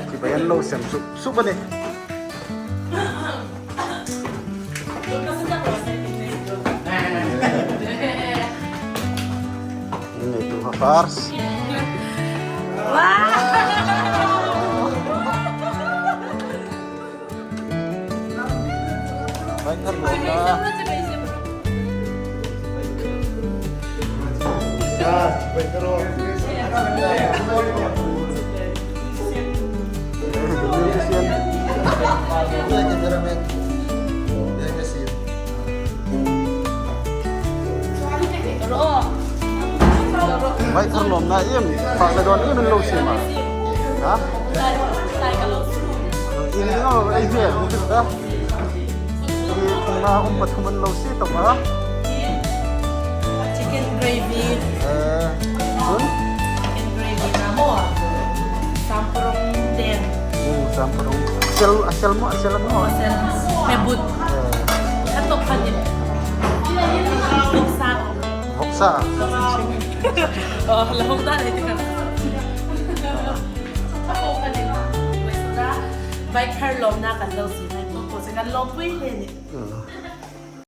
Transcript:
Chibai an lo sem sup sup a ni. Nei tu kha first. Vai thar lawm na em fak le dawn em in lo sim a ha in ding lo ei hmel ni ta Thunga um pathum an lo si tawp a. Chicken gravy. Cun? Chicken gravy na maw? Samparong deng. Samparong. Asel asel mo asel mo. Asel. Mebut. Katok panin. Voksa. Voksa. Oh, lahong ta ni. Vai thar lawm na kan lo si. Kan lawmpui hle ni.